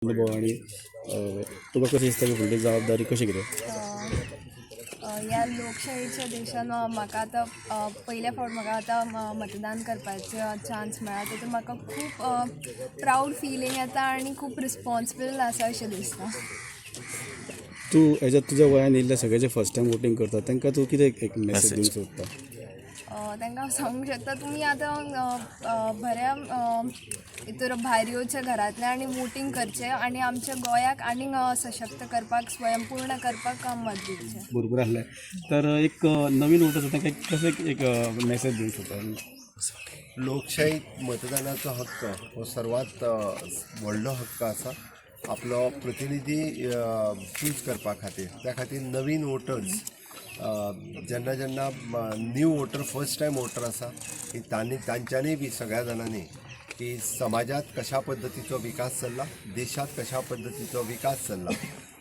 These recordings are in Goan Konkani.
अनुभव आनी तुका कशें दिसता की फुडली जबाबदारी कशी कितें? ह्या लोकशाहीच्या देशान म्हाका आतां पयल्या फावट म्हाका आतां मतदान करपाचो चान्स मेळ्ळा. तितून म्हाका खूब प्रावड फिलींग येता आनी खूब रिस्पोन्सिबल आसा अशें दिसता. तूं एज अ तुज्या वयान येयल्ले सगळे जे फर्स्ट टायम वोटींग करता, तांकां तूं कितें एक मॅसेज दिवंक सोदता? तांकां हांव सांगूंक शकता, तुमी आतां बऱ्या हितूर भायर येवचें घरांतल्यान आनी वोटींग करचें आनी आमच्या गोंयाक आनीक सशक्त करपाक, स्वयंपूर्ण करपाक मत दिवचें. बरोबर आसलें तर एक नवीन वोटर आसा, तांकां कशें एक मॅसेज दिवंक सोदता? लोकशाहीत मतदानाचो हक्क हो सर्वात व्हडलो हक्क आसा आपलो प्रतिनिधी चूज करपा खातीर. त्या खातीर नवीन वोटर्स जेन्ना जेन्ना new voter, first time voter आसा की तांणी तांच्यांनी बी सगळ्या जाणांनी की समाजात कशा पद्दतीचो विकास चल्ला, देशात कशा पद्दतीचो विकास चल्ला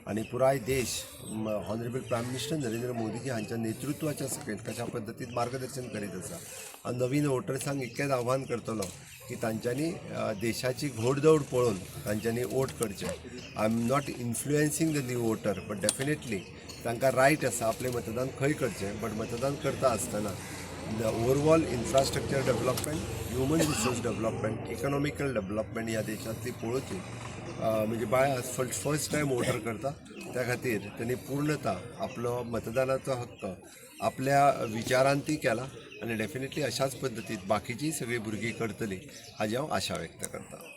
आनी पुराय देश ऑनरेबल प्रायम मिनिस्टर नरेंद्र मोदीजी हांच्या नेतृत्वाच्या सकयल कशा पद्दतीन मार्गदर्शन करीत आसा. हांव नवीन वोटर्सांक इतकेंच आव्हान करतलो की तांच्यांनी देशाची घोडदौड पळोवन तांच्यांनी वोट करचें. I am not influencing the new voter, but definitely तांकां रायट आसा आपलें मतदान खंय करचें, बट मतदान करता आसतना the overall infrastructure development, human resource development, economical development ह्या देशांतली पळोवची. म्हणजे बाय आज फर्स्ट टायम वोटर करता, त्या खातीर त्यांनी पूर्णता आपलो मतदानाचो हक्क आपल्या विचारांती केला आनी डेफिनेटली अशाच पद्दतीत बाकीचीय सगळीं भुरगीं करतलीं हाजी हांव आशा व्यक्त करता.